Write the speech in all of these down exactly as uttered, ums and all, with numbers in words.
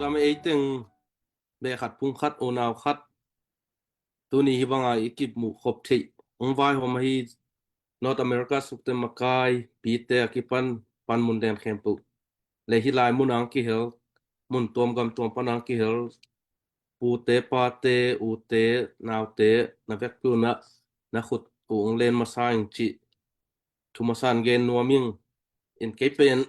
Tama ei teng beh khat, phung khat, unau khat, tuni hi banga i kimuh khop theih ong vaihawm ahi. North America sukte makai pite a kipan panmun den khempeuh le hih lai mun ang kihel, mun tuam gam tuam pan ang kihel, pute, pate, ute, naute, na vekpi un ah na khut uh ong len masa ing cih thu masa in gen nuam ing. In kei pen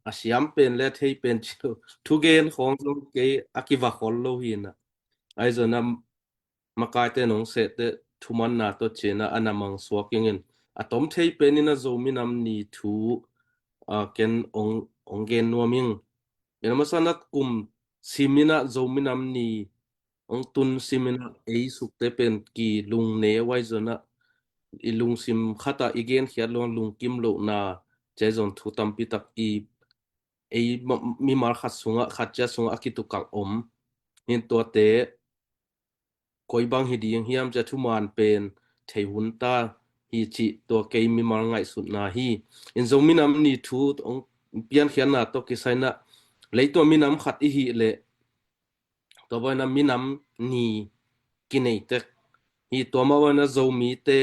a siam pen le thei pen ci lo, thugen khawng zong kei a kiva khol lo hi in ah. Ahi zongin ah makaite nong sehte thumanna tawh ci-in ah a na mang suak ing in, a tom thei pen in ah Zomi Nam Ni thu, a, ken ong, ong gen nuam ing. In a masa in ah kum sim in ah Zomi Nam Ni ong tun sim in ah ei sukte pen kilungneu, ahi zongin ah i lungsim khat ah i genkhiat lo-in lungkim lohna, ci-a zong thu tampi tak i, ei ma-, mimal khat sungah, khat ciat sungah a kitukalh om. Hi in tuate koi bang hi ding hiam ci-a thuman pen thei hun ta hi cih tua kei mimal ngaihsutna hi. In Zomi Nam Ni thu ong piankhiatna tawh kisai in ah, leitung ah minam khat i hih leh tua bang in ah minam ni kinei tek hi. Tua mah bang in ah Zomite,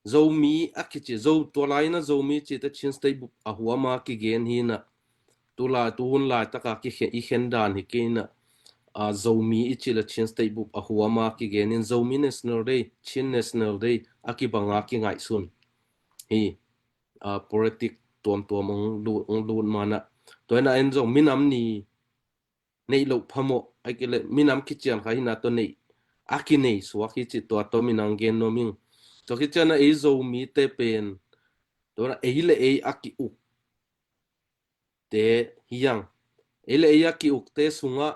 Zomi a kici, Zo, tua lai in ah Zomi cihte Chin State bup a huam a kigen hi in ah, tu lai, tu hun laitak a kikhen, i khen dan hi kei in ah, a, Zomi i cih leh Chin State bup a huam a kigen in Zomi National Day, Chin National Day a kibang a kingaihsun hi. A, politic tuamtuam ong lut, ong lut man ah, tua in ah en zong minam ni neih loh phamawh, ahih kei leh minam kician kha hi in ah tua neih, a kinei suak hi cih tua tawm in ong gen nuam ing. Tua khit ciang ah ei Zomite pen, tua in ah ei le ei a ki-ukte hi hang. Ei le ei a ki-ukte sungah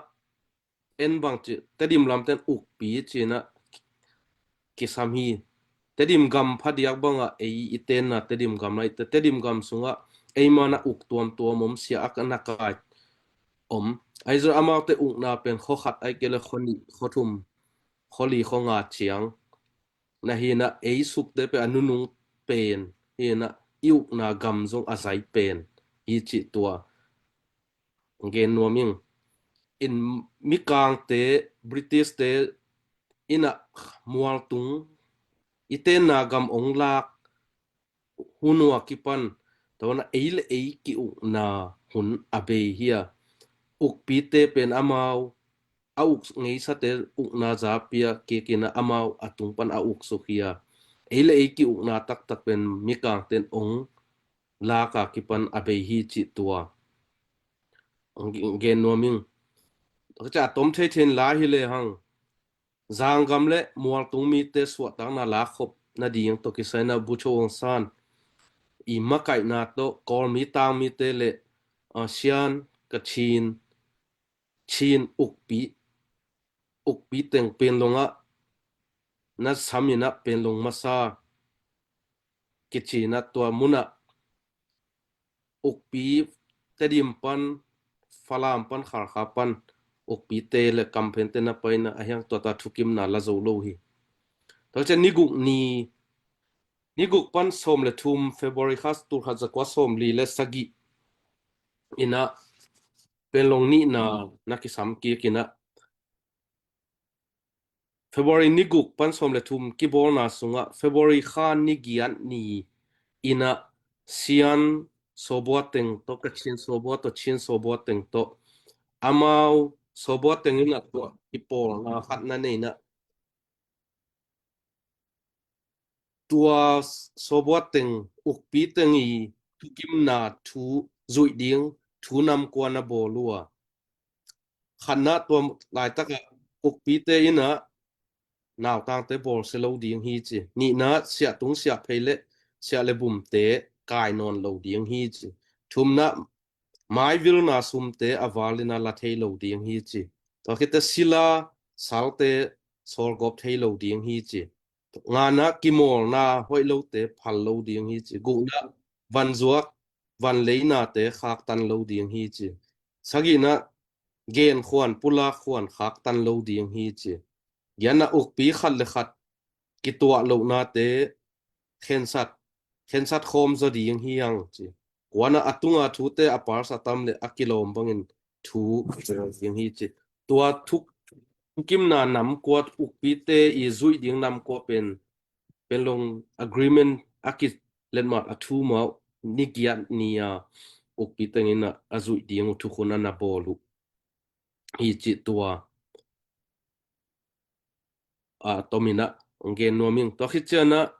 en bang ci, Tedim lamten ukpi ci-in ah kisam hi. Tedim gam phadiak bangah ei i tenna Tedim gam lai te, Tedim gam sungah ei man ah uk tuamtuam om, sia a na kai om. Ahi zong amaute ukna pen khua khat ahih kei leh khua nih, khua thum, khua li, khua nga ciang na hi in ah ei sukte pen a nunung pen hi in ah i ukna gam zong a zai pen hi cih tua gen nuam ing. In Mikangte, British-te in ah mualtung i tenna gam ong lak hun uh a kipan tua in ah ei le ei ki-ukna hun a bei hi a. Ukpite pen amau a uk ngeisate ukna za pia kik in ah amau a tung pan a uk suk hi a. Ei le ei ki-ukna taktak pen Mikangten ong lak a kipan a bei hi cih tua gen nuam ing. Tua ciang a tom thei thei in la hi lehang, zanggam le mualtung mite suahtakna lak khop nading tawh kisai in ah Bogyoke Aung San i makaihna tawh Kawlmi, Tangmite le, a, Shan, Kachin, Chin ukpi, ukpi teng Panglong ah na sam in ah Panglong masa kici in ah tua mun ah ukpi Tedim pan, Falam pan, Khalkha pan ukpite le kamphente na pai in ah a hiang tua ta thukimna la zo lo hi. Tua ciang ni guk ni, ni guk pan sawm le thum, February kha, tulkhat zakua sawmli le sagih in ah Panglong nihna na kisam kik in ah February ni guk pan sawm le thum kibawlna sungah February kha ni giat ni in ah Shan sawbua teng tawh, Kachin sawbua tawh, Chin sawbua teng tawh, amau sawbua teng in ah tua kipawlna khat na nei in ah tua sawbua teng, ukpi teng i thukimna thu zuih ding thu nam kua na bawl uh a. Khatna, tua laitak ah ukpite in ah nautangte bawlsia lo ding hi ci. Nihna, siahtung siahphei le siah le bumte kai nawn lo ding hi ci. Thumna, maivilna sumte a val in ah la thei lo ding hi ci. Tua khit teh sila salte sawlgawp thei lo ding hi ci. Ngana, kimawlna hoih lote phal lo ding hi ci. Gukna, vanzuak vanleinate khaktan lo ding hi ci. Sagihna, genkhuan pulak khuan khaktan lo ding hi ci. Giatna, ukpi khat le khat kituah lohnate khensat, khensat khawm zaw ding hi hang ci. Kuana, a tunga thute a pulsa tam le a kilawm bangin thu ding hi ci. Tua thukimna nam kua ukpite i zuih ding nam kua pen Panglong agreement a kiletmat a thu mah ni giat ni a ukpi tengin a zuih ding uh thukhun a na bawl uh hi ci tua a tomin a gen nuam ing. Tua khit ciang a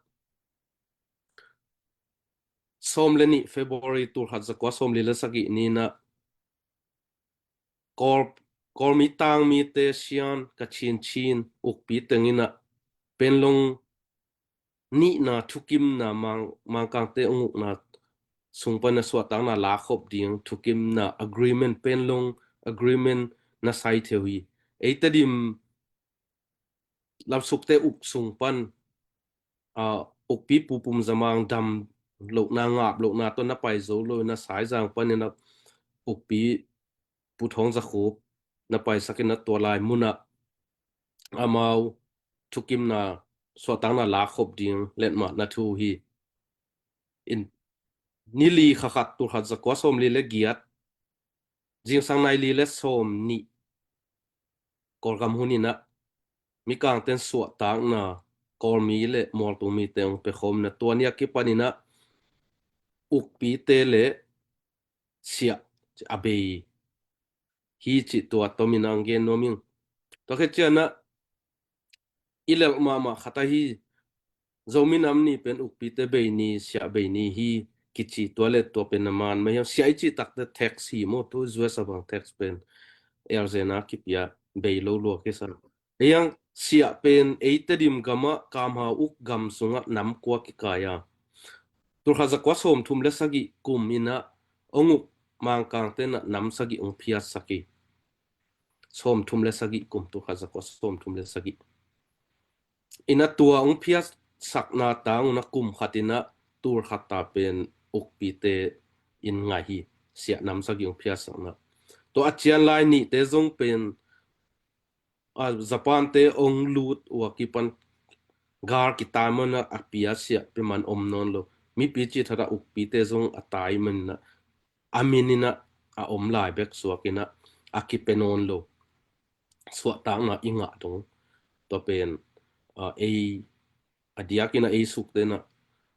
sawm le nih February tulkhat zakua sawmli le sagih ni a Kawl, Kawlmi tangmite Shan, Kachin, Chin ukpi tengin a Panglong nihna thukimna Mang, Mangkangte ong ukna sung pan a suahtakna lakhop ding thukimna agreement, Panglong agreement na sai theu hi. Ei Tedim lamsukte uk sung pan a ukpi Pu Pum Za Mang dam lohna, ngap lohna tawh na pai zo lo in a Saizang panin a ukpi Pu Thawng Za Khup na paisak in a tua lai mun a amau thukimna suahtakna lakhop ding letmat na thu hi. In ni li kha khat tulkhat zakua sawmli le giat zingsang nai li le sawmnih Kawlgam hun in a Mikangten suahtakna Kawlmi le mualtung mite ong pia khawm in a tua ni a kipan in a ukpite le siah a bei hi ci tua tomin a ong gen nuam ing. Tua khit ciang a i lelh mahmah khat ahi Zomi Nam Ni pen ukpite bei ni, siah bei ni hi kici, tua le tua pen a man mah hiam? Siah i cih takte tax hi maw, tu U S a bang tax pen elzena kipia bei lo lua kisa. Ei ang siah pen ei Tedim gam a Kam Hau uk gam sung a nam kua kikai a tulkhat zakua sawmthum le sagih kum in a ong uk Mangkangten a nam sagih ong phiatsak hi. Sawmthum le sagih kum, tulkhat zakua sawmthum le sagih. In a tua ong phiatsakna tang un a kum khat in a tulkhat ta pen ukpite in ngai hi, siah nam sagih ong phiatsakna. Tua a cian lai nihte zong pen a Japan te ong lut uh a kipan gal kitai man a a pia siah pia man om nawn lo. Mipi cih thadah ukpite zong a tai man in a a min in a a om lai bek suak in a a kipia nawn lo. Suahtakna i ngah dong tua pen a ei a diak in a ei sukte in a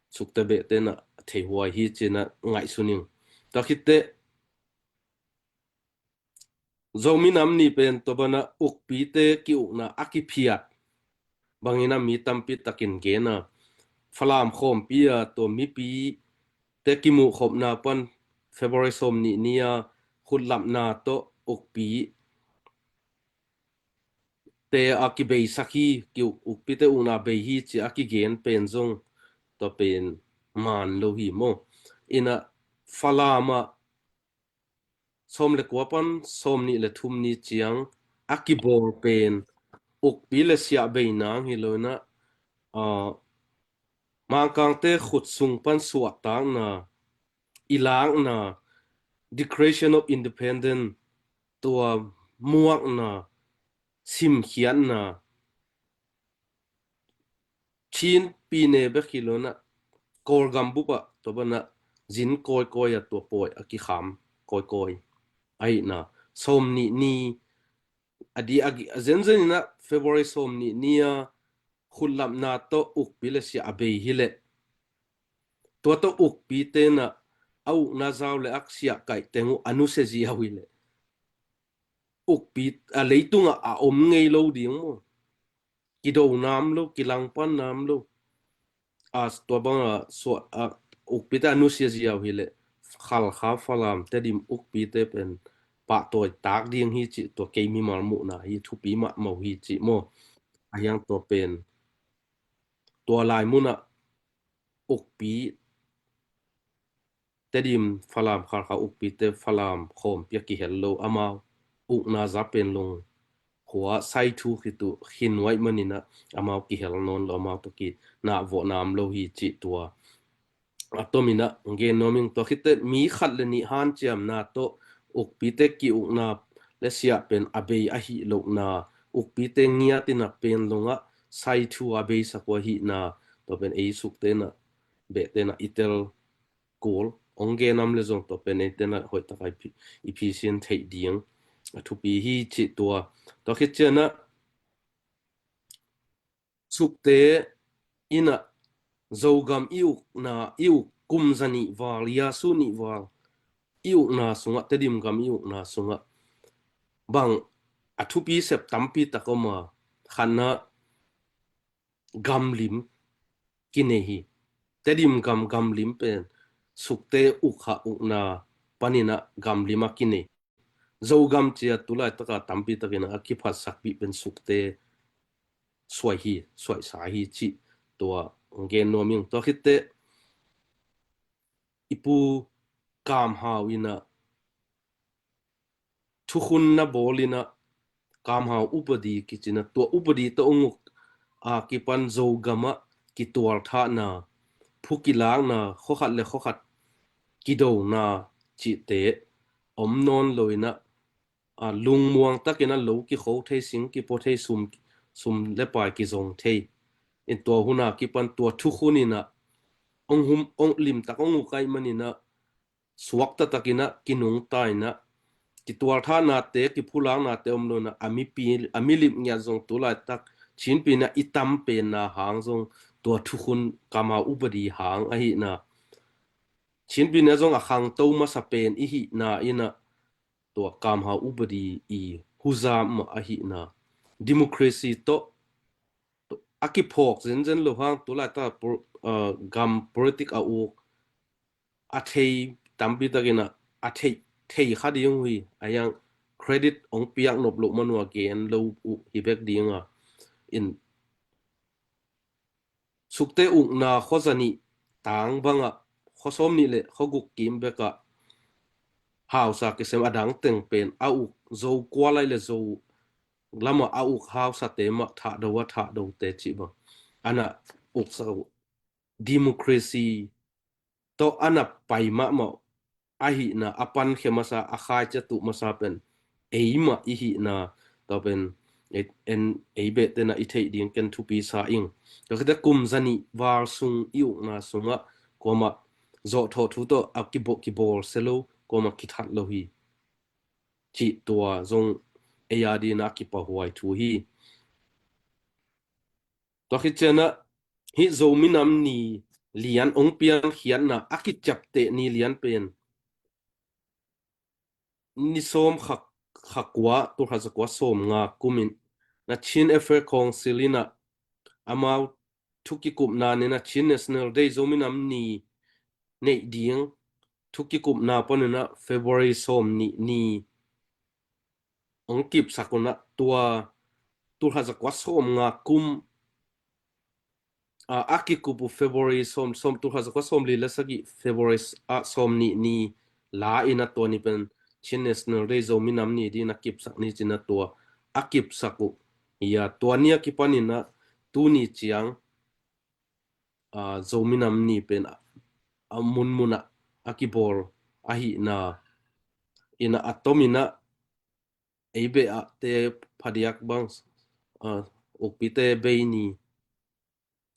sukte behte in a theihuai hi ci in a ngaihsun ing. Tua khitte Zomi Nam Ni pen tua ban a ukpite kiukna a kiphiat bangin a mi tampi takin gen a, Falam khawmpi a tua mipite kimuhkhopna pan February sawmnih ni a khutlapna tawh ukpite a kibeisak hi, ki ukpite ukna bei hi ci a kigen pen zong tua pen man lo hi maw? In a Falam a sawm le kua pan sawmnih le thum ni ciang a kibawl pen ukpi le siah bei nang hi lo in a, a, Mangkangte khut sung pan suahtakna, i lakna, Declaration of Independence, tua muakna, simkhiatna, Chin pine bek hi lo in a Kawlgam bup ah tua ban a zin kawikawi a tua pawi a kikham kawikawi ahihna, sawmnih ni a di a zenzen in a February sawmnih ni a khutlapna tawh ukpi le siah a bei hi leh tua tawh ukpite in a a ukna zau le a siah kaih teng uh a nusia ziau hi leh ukpi a leitungah a om ngei lo ding maw? Kido nam lo, kilangpan nam lo. A tua bang a suah a ukpite a nusia ziau hi leh Khalkha, Falam, Tedim ukpite pen pahtawi tak ding hi cih tua kei mimal muhna hi, thupi mahmah hi cih maw? A hiang tua pen tua lai mun ah ukpi Tedim, Falam, Khalkha ukpite Falam khawmpi a kihel lo, amau ukna za pen Long khua Saithu khit uh khin uaih man in a amau kihel nawn lo, amau tawh kinah vawh nam lo hi cih tua a tomin a gen nuam ing. Tua khitte mi khat le nih hanciamna tawh ukpite kiukna le siah pen a bei ahi lohna, ukpite ngiat in a pen Long ah Saithu a beisak uh ahihna tua pen ei sukte in a behte in a i tel kul ong gen nam le zong tua pen eite in a hoih tak a i phi, i phisin theih ding a thupi hi cih tua. Tua khit ciangah Sukte in ah Zogam i ukna, i uk kum za nih val, Yasu nih val i ukna sungah, Tedim gam i ukna sungah bang a thupi sep tampi tak om a, khatna gamlim kinei hi. Tedim gam gamlim pen Sukte uk kha ukna panin ah gamlim a kinei. Zogam ci-a tulaitak a tampi takin a kiphatsakpih pen Sukte suai hi, suaisa hi cih tua gen nuam ing. Tua khit teh i pu Kam Hau in ah thukhun na bawl in ah, Kam Hau upadi kici in ah, tua upadi tawh hong uk a kipan Zogam ah kitualthahna, phu kilakna, khuakhat le khuakhat kidona cihte om nawn lo in ah, a, lungmuang takin ah lo kikho thei, sing kipua thei, sum, sum le pai kizong thei. In tua hun a kipan tua thukhun in ah hong hum, hong limtak hong uk ahih manin ah suakta takin ah kinungta in ah, kitualthahnate, kiphulaknate om lo in ah, a mipi, a milip ngiat zong tulaitak Chin pi in ah i tam penna hang zong tua thukhun Kam Hau upadi hang ahihna, Chin pi in ah zong a khangto masa pen i hihna in ah, tua Kam Hau upadi i huzam mah ahihna, democracy tawh a kiphawk zenzen lo hang tulaitak pro-, ah, gam politik a uk a thei tampi takin ah a thei, thei kha ding uh hi, a hiang credit hong piak nop loh man uh a gen lo uh hi bek ding a. In Sukte ukna khua za nih tang bangah khua sawm nih le khua guk kim bekah hausa kisem a dang teng pen a uk, Zo kua lai le Zo lamah a uk hausate mah thahdo a thahdote cih bang a na uksak uh. Democracy tawh a na pai mahmah ahihna, a pankhia masa, a khaicia tuh masa pen eimah i hihna, tua pen ei, en, ei behte in ah i theih ding ken thupi sa ing. Tua khit teh kum za nih val sung i ukna sungah kuamah zawhthawh thu tawh a kibawl, kibawl sia lo, kuamah kithat lo hi cih tua zong ei a dingin a kipahuai thu hi. Tua khit ciangah hih Zomi Nam Ni lian hong piankhiatna a kiciapteh ni lian pen ni sawm kha, kha kua, tulkhat za kua sawm nga kum in ah Chin Affairs Council in ah amau thu kikupna ni in ah Chin National Day, Zomi Nam Ni neih ding thu kikupna panin ah February sawm nih ni hong kipsak un ah, tua tulkhat za kua sawm nga kum, a, a kikup uh February sawm, sawm, tulkhat za kua sawm li le sagih February s-, a, sawm nih ni la in ah tua ni pen Chin National Day, Zomi Nam Ni dingin a kipsak ni ci-in ah tua a kipsak uh hi a, tua ni a kipanin ah tuni ciang, a, Zomi Nam Ni pen a, a munmun ah a kibawl ahihna in ah, a tomin ah ei beh ah te phadiak bang, a, ukpite bei ni,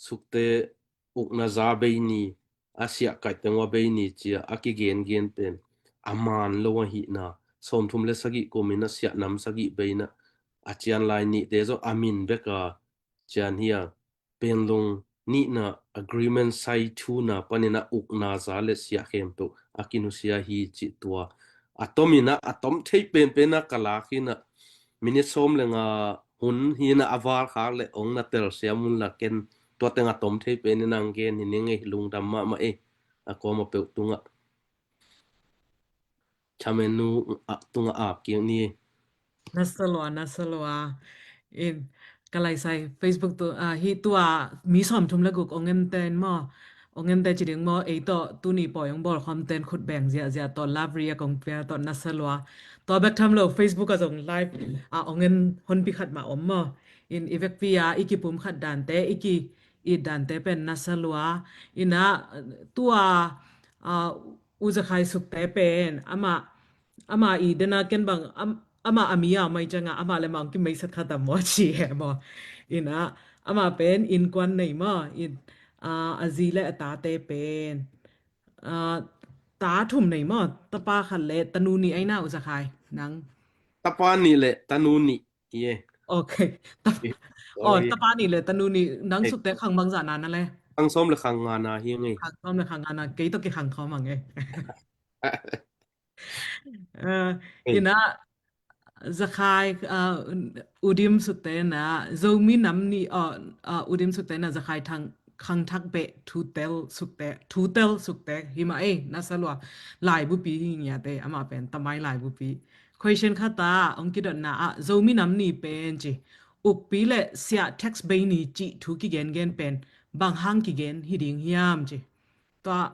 Sukte ukna za bei ni, a siahkaih teng ua bei ni ci-a a kigengen pen a man lo ahihna, sawmthum le sagih kumin ah siahnam sagih bei in ah a cian lai nihte zong a min bek a cian hi a, Panglong nihna agreement sai thuna panin ah ukna za le siah khempeuh a kinusia hi cih tua. A tomin ah, a tom thei penpen ah ka lak in ah, minute sawm le nga hun hi in ah, a val khak le hong na telsiam un la, ken tua teng a tom thei penin ah hong gen hi ning ei, lungdam mahmah ei, a kuamah peuh tungah. Chamen nu, a, tungah ap kik ni. Nasa lua, nasa lua. In, ka laisai Facebook tu, a, hih tua mi sawmthum le guk hong en ten maw, hong en te ci ding maw, ei tawh tuni pawi hong bawl khawm ten khut beng ziahziah tawh, love react hong pia tawh, nasa lua. Tua bek tham lo Facebook ah zong live, a, hong en honpi khat mah om maw. In, i vekpi a i kipumkhat dante, i ki-it dante pen nasa lua. In ah, tua, a, U Za Khai Sukte pen, amah, amah i dena ken bang, am-, amah a mi a mai ciangah, amah le mah hong kimeisat kha tam maw ci he maw. In ah, amah pen innkuan nei maw, in, a, a zi le a tate pen, a, ta thum nei maw, tapa khat le tanu nih ai na, U Za Khai, nang. Tapa nih le tanu nih hi e. Okay. Oh, tapa nih le tanu nih, nang Sukte khang bangzah na na le? Khang sawm le khang nga na hi ngei. Khang sawm le khang nga na, kei tawh kikhang khawm a ngei. Ina, Zakhai, uh, Udim Sukte na, Zomi nam ni, uh, uh, Udim Sukte na, Zakhai thang, khang thak beh, thutel Sukte, thutel Sukte, hima e, na salua, laibupi hi ngia te, ama pen, tamai laibupi. Question khata, ong kidot na a, Zomi nam ni pen ci, ukpi le sia tax bei ni ci, thu kigen gen pen, bang hang kigen hi ding hiam ci. Tua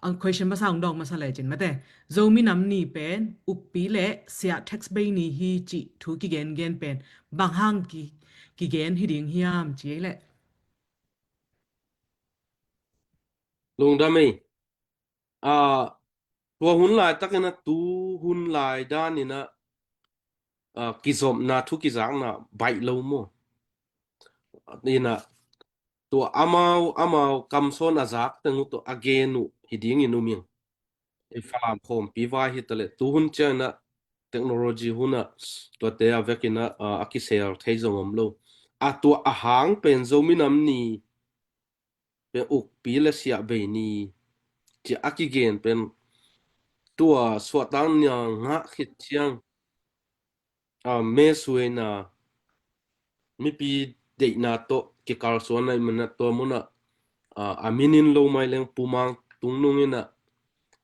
ang question masa ong dawng masa le cin mate. Zomi nam ni pen ukpi le sia tax bei ni hi ci thu kigen gen pen bang hang ki kigen hi ding hiam ci le. Lungdam ei. A, tua hun lai takin a tu hun lai dan ina, a, kizopna thu kizakna baih lo maw? Ina, tua amau, amau kamsawn a zak teng uh tua a gen uh hi dingin um ing. I Falam khawmpi vai hi tale, tu hun ciangin a technology hun a tuate a vekin a, a, a kisel thei zong om lo. A tua a hang pen Zomi nam ni pen ukpi le siah bei ni ci a kigen pen tua suahtak ni a ngah khit ciang a, mesuaina, mipi deihna tawh kikalsuan ahih manin a tua munah, a, a minin lo mai leng Pu Mang Tung Nung in a,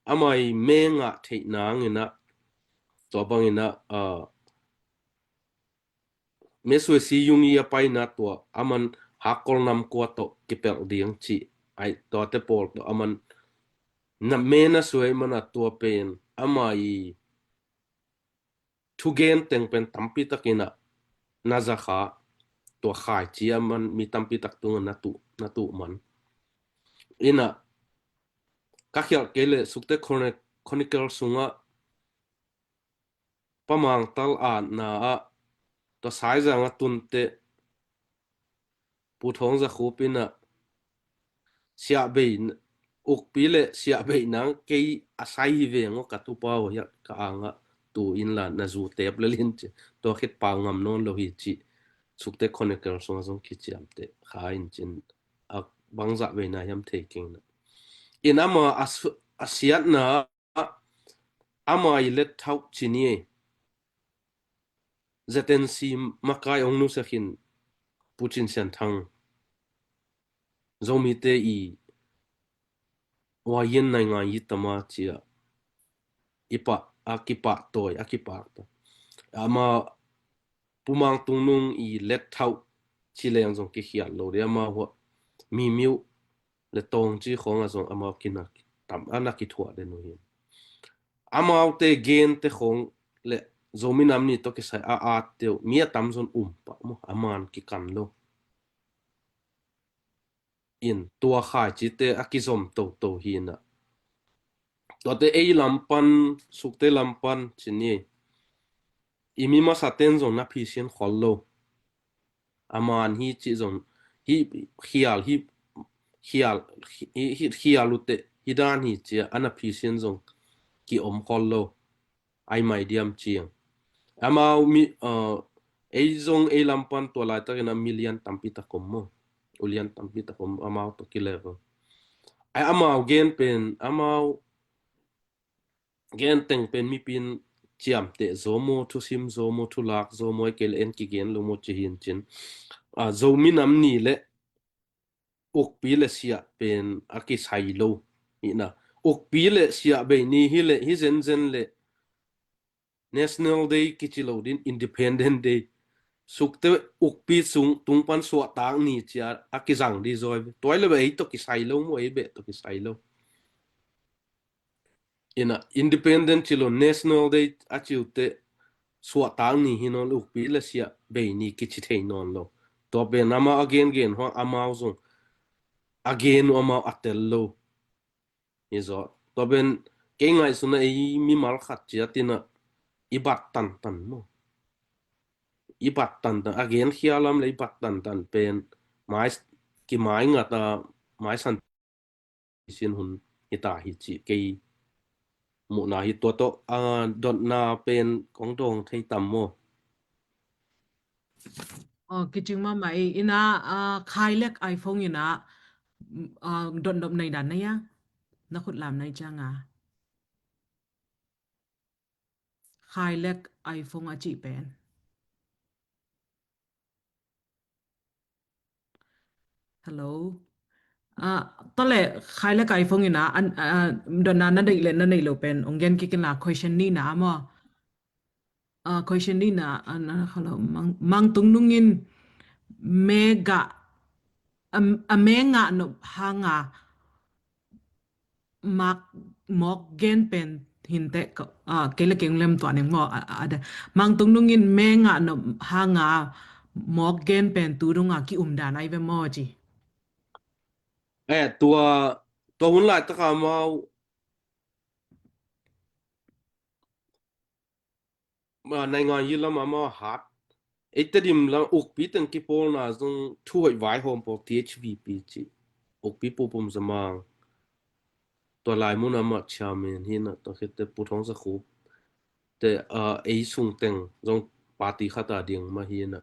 amah i me ngah theih nangin a, tua bangin a, a, mesuai si yung i a paina tua, aman hakkol nam kua tawh kipelh ding cih, ai, tuate pawl tawh aman na me na suai man a tua pen, amah i thugen teng pen tampi takin a na za kha, tua khaici a man mi tampi tak tungah na tuh, na tuh man. Ina, ka khialh kei le Sukte Chroni-, Chronicle sungah Pa Mang Tal atna ah tua Saizang a tunte Pu Thawng Za Khup in a siahbei, ukpi le siahbei nang kei a sai hi veng aw ka tupa aw hiah ka angah tu in la na zu tep le lin ci. Tua khit pau ngam nawn lo hi ci. Sukte Chronicle sungah zong kiciamteh kha in cin a bangzah veina hiam thei keng na. In ama a su-, a siatna ama i let thauh ci ni ei. Z N C makai ong nusia khin Pu Cin Sian Thang, Zomite i wayen nai ngai i tama cia i pah, a kipah tawi, a kipah ta. Ama Pu Mang Tung Nung i let thauh ci leng zong kikhial lo de, ama hua Mimiu le Tawngci khawng a zong amau kinak tam a na kithuah den uh hi. Amaute gente khawng le Zomi nam ni tawh kisai a at teuh mi a tamzaw um pah maw, a man kikan lo. In tua khaicite a kizom toto hi na. Tuate ei lam pan, Sukte lam pan ci ni. I mi masaten zong na phisian khol lo. A man hi ci zong hi khial, hi khial, hi, hi khial ute hi dan hi cia a na phisian zong ki om khol lo. Ai mai diam ciang. Amau mi, uh, ei zong ei lam pan tua laitakin a million tampi tak om maw. Ulian tampi tak om amau tawh kilek. Ai amau gen pen, amau gen teng pen mipin ciamteh zaw maw, thusim zaw maw, thulak zaw maw, ei kei le en kigen lo maw ci hin cin. A, Zomi nam ni le ukpi le siah pen a kisai lo. Hi na, ukpi le siah bei ni hi le, hi zenzen le National Day kici lo din, Independent Day. Sukte ukpi sung tung pan suahtak ni cia a kizang di zaw. Tuai le beh ei tawh kisai lo maw, ei beh tawh kisai lo. Ina, Independent ci lo, National Day a ciute suahtak ni hi nawn lo, ukpi le siah bei ni kici thei nawn lo. Tua pen amau a gengen huang amau zong a gen uh amau a tel lo. Hi zaw. Tua pen kei ngaihsuna ei mimal khat ciatina i bat tantan maw. I bat tantan, a gen khialam le i bat tantan pen mai, kimai ngat a mai san sin hun hi ta hi ci kei muhna hi tua tawh, a, dotna pen kong dawng thei tam maw? Aw, kicing mahmah ei. Ina, a, khailek iPhone ina, a, dotnop nei dan na ia? Na khut lam nai cianga. Khailek iPhone a cih pen. Hello. A, tale khailek iPhone ina, an, a, dotna na deih le na neih lo pen ong gen kik ina, question nihna maw? A, question nihna, a, na, hello, Mang, Mang Tung Nung in mega, a, a mengah nop hanga mak mawk gen pen hinte ka, a, kei le kei ong lem tuan eng maw, a, a, a, da. Mang Tung Nung in mengah nop hanga mawk gen pen tu donga ki-um dan ai ve maw ci. Eh, tua, tua hun laitaka mau, ma, naingan yi lam ama hat. Ei Tedim lam ukpi teng kipawlna zong thuhoih vaihawm pawl T H V P ci. Ukpi Pu Pum Za Mang. Tua lai mun ama chairman hi na, tua khit te Pu Thawng Za Khup. Te, a, ei sung teng zong party khata ding mah hi na.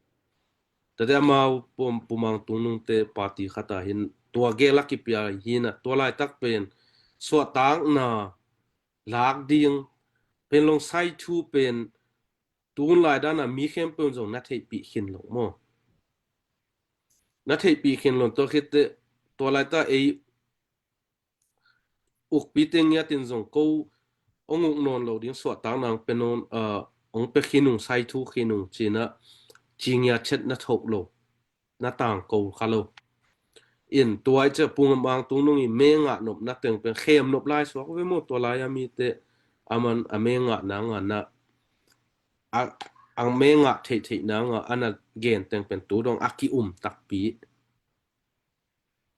Tate amau Pu, Pu Mang Tung Nung te party khata hin tua gel a kipia hi na. Tua laitak pen suahtakna lak ding pen long sai thu pen tun lai dana mi khempeuh zong na theihpih khin lo maw? Na theihpih khin lo tua khit te tua laita ei ukpi te ngiatin zong ko ong uk nawn lo ding suahtakna ong pe nawn, a, ong pe khin ung sai thu khin ung cina ci ngiat chet na thok lo. Na tangko kha lo. In tua i cia Pu Mang Tung Nung i mengah nop na teng pen khem nop lai suak ve maw tua lai a mite aman a mengah nanga na a, a mengah theihtheih nanga ana gen teng pen tu dong a ki-um takpi.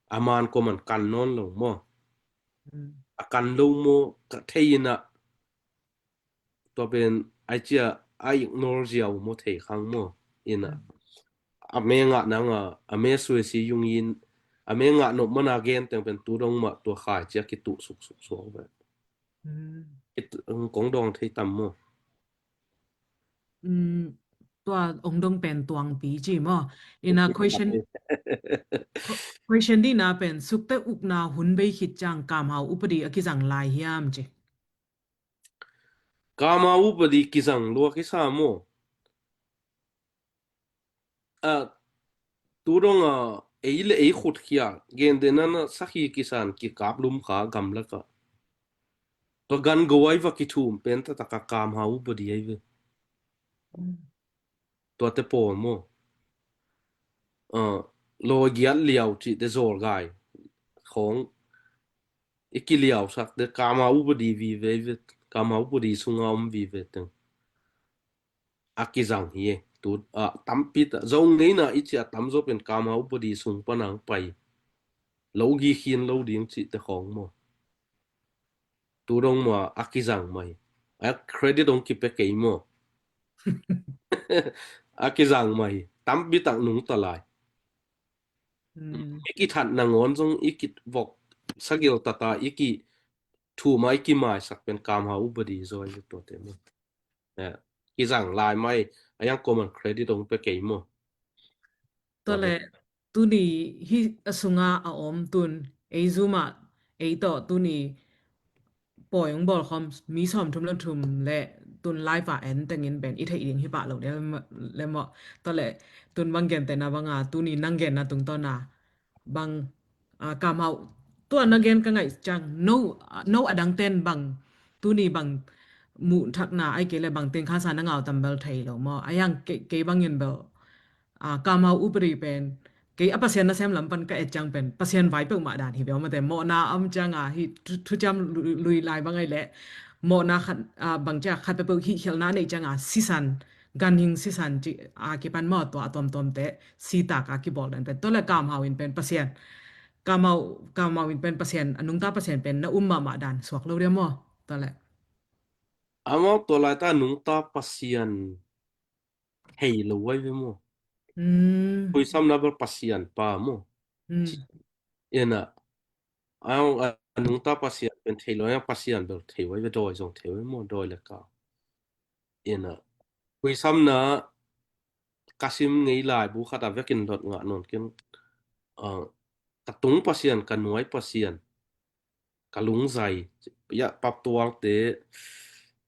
Aman ko man kan nawn lo maw? Mm. A kan lo maw ka thei ina tua pen ai cia a ignore ziau maw thei khang maw ina. Mm. A mengah nanga a me suai si yung in a mengah nop mana gen teng pen tu dong mah tua khai cia kituh suksuk suak ve. Mm. Kong dawng thei tam maw? Mm, tua ong dong pen tuangpi ci maw? Ina question, question dina pen sukte ukna hun bei khit ciang kamhau upadi a kizang lai hiam ci. Kamhau upadi kizang lua kisa maw? A, tu dong a ei le ei khut khia gen dena na sakhi kisan kikap lum kha gamlaka. Tua gan go ai va kithum pen tataka kamhau upadi ai ve. Mm. Tua te pawl maw? A, lo giat liau ci te zol gai khong i kiliau sak te kamhau upadi vive ve, kamhau upadi sunga om vive teng. A kizang hi e. Tu, a, tampi ta, zong ngeina i cia tamzaw pen kamhau upadi sung panang pai. Lo gi khin lo ding ci te khong maw? Tu dong maw a kizang mai. A credit dong kipe kei maw? A kizang mai. Tampi tak nung ta lai. Mm. I kithat nangawn zong i kit vok sagil tata i ki thuma i kimaisak pen kamhau upadi zaw i tua te maw? Eh, kizang lai mai a yang common credit ong pe kei maw? Tua le tuni hi a sunga a om tun ei zuma ei tawh tuni pawi ong bawl khawm mi sawm thum le thum le tun live a en tengin pen i theih ding hi pah lo le maw? Tua le tun bang gen tena banga tuni nang genna tungtawna bang, a, kamhau tua na gen ka ngaih ciang no, no a dangten bang tuni bang muh thakna ai kei le bang teng khasa na ngau tam bel thei lo maw? A yang kei, kei bangin bel, a, kamhau upadi pen kei a Pasian nasem lam pan ka et ciang pen Pasian vai peuhmah dan hi bel mate mawhna om cianga hi thu, thuciam lui, lui lai bang ai le mawhna khat, a, bang cia khat peuhpeuh hihkhialhna nei cianga sisan ganhing sisan ci a kipan maw tua a tuamtuamte sitak a kibawl dan pen tua le kamhau in pen Pasian kamhau, kamhau in pen Pasian a nungta Pasian pen na um mahmah dan suak lo dia maw? Tua le amau tua lai ta nungta Pasian hei lo ai ve maw? Mm. Puisam na bel Pasian pa maw? Mm. Ena A, a nungta Pasian pen thei lo, a Pasian bel thei vai ve, dawi zong thei vai maw, dawi le ka. Ina, huisamna ka sim ngei laibu khat a vekin lot ngah nawn ken, a, ka tung Pasian, ka nuai Pasian, ka lungzai, ya, patualte,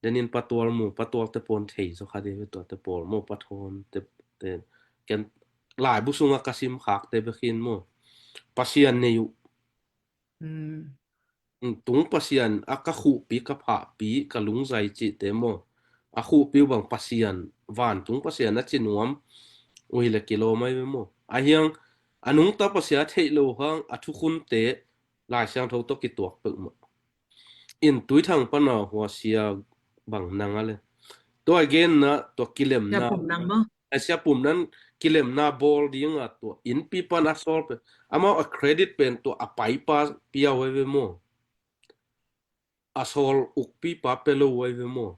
denin patual mu, patualte pon thei zo kha de, tuate pawl mu, pathawn te, te, ken laibu sunga ka sim khakte vekin mu, Pasian nei uh. Mm. Mm, tung Pasian a ka khuhpi, ka phahpi, ka lungzai cihte maw. A khuhpi uh bang Pasian, vantung Pasian a ci nuam uh hi le kilawm ai ve maw. A hiang, a nungta Pasian a theih lo hang, a thukhunte, Lai Siangtho tawh kituak peuhmah. In Tuithang pana Huasia bang nang a le. Tua genna, tua kilemna. Sia Pum nang maw? A Sia Pum nan kilemna bawl dinga tua innpi pan a sawl pen. Amau a credit pen tua a paipa pia uh ai ve maw. A sawl ukpipa pia lo uh ai ve maw.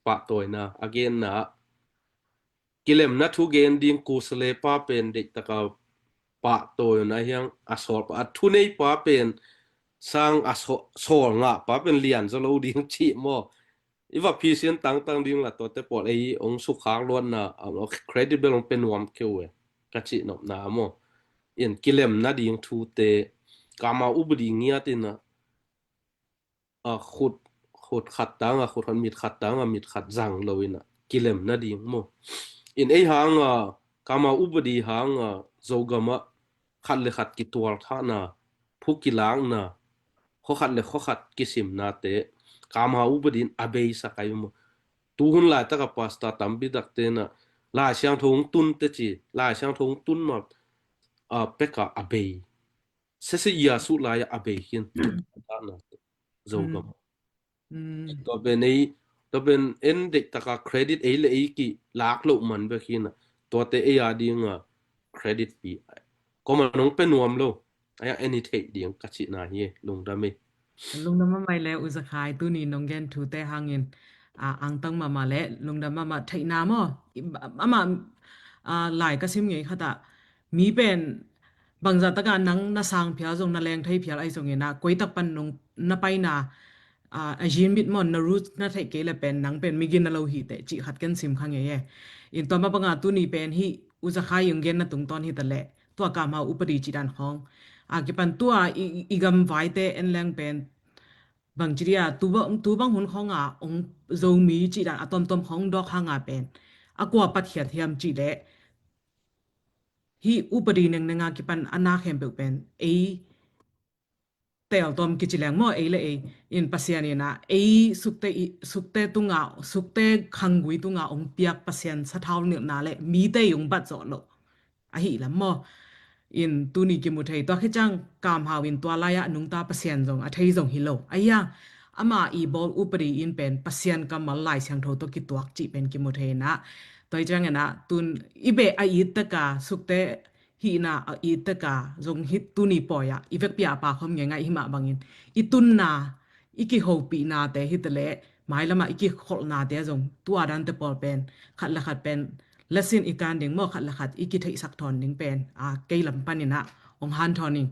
Pahtawina, a genna. Kilemna thu gen ding kusale pa pen deihtaka pahtawi uh na hiang a sawl pa, a thunei pa pen sang a saw-, sawl ngah pa pen lian zaw lo ding cih maw. I va phisian tangtang ding la tuate pawl ei ong sukhak luatna, a, credit bel ong pe nuam keu e. Ka cih nopna maw. In kilemna ding thute, kama upadi ngiat ina, a, khut, khut khat tanga, khut khat, mit khat tanga, mit khat zang lo ina, kilemna ding maw. In ei hanga, kama upadi hanga, Zogama, khat le khat kitual thahna, phu kilakna, khuakhat le khuakhat kisimnate, kama upadi in a bei sak ai maw. Tuhun laitaka pastor tampi takte na, Lai Siangtho ong tun te ci, Lai Siangtho ong tun ma, a, peka a bei. Sese Yesu lai a bei khin. Tana Zogam. Mm. Tua pen ei, tua pen en deihtaka credit ei le ei ki lak lo man bek khin a. Tuate ei a dinga credit pi. Koma nong pe nuam lo. Aya en i theih ding ka cihna hi e, lungdam e. Lungdam a mai le U Za Khai, tuni nong gen thute hangin, a, angtang mahmah le lungdam mahmah. Theihna maw, i, amah, a, lai ka sim ngei khat ah, mi pen bangzah taka nang na sang phial zong, na leng thei phial ai zongin a, koi tak pan nong na paina, a, a zin bit maw, na roots na theih kei le pen nang pen mi gina lo hi teh cih khat ken sim kha ngei e. In tua mah banga tuni pen hih U Za Khai ong genna tungtawn hi ta leh, tua kamhau upadi cih dan khawng a kipan tua i, i, i gam vaite en leng pen bangci dia, tu ba-, tu bang hun khawnga ong Zomi cih dan a tuamtuam khawng dawk hanga pen a kua patkhiat hiam cih leh, hih upadi nengnenga kipan a na khempeuh pen ei teeltawm kici leng maw, ei le ei in Pasian in a, ei sukte i, sukte tunga, sukte khanggui tunga ong piak Pasian sathau nilhna le mite i ong bat zawh loh ahi lam maw. In tuni kimu thei, tua khit ciang kamhau in tua lai-ah nungta Pasian zong a thei zong hi lo. Aia, ama i bawl upadi in pen Pasian kammal Lai Siangtho tawh kituak cih pen kimu thei in a. Tua hi ciangin a, tun i beh a it taka sukte hihna a it taka zong hi tuni pawi-ah i vekpi-a a pa khawm ngeingai i himah bangin i tunna, i kihopihnate hi ta leh, mailamah i kikholhnate ah zong tua dante pawl pen, khat le khat pen, lesson i kan ding maw, khat le khat i kitheihsak thawn ding pen, a, kei lam panin a, ong hanthawn ing.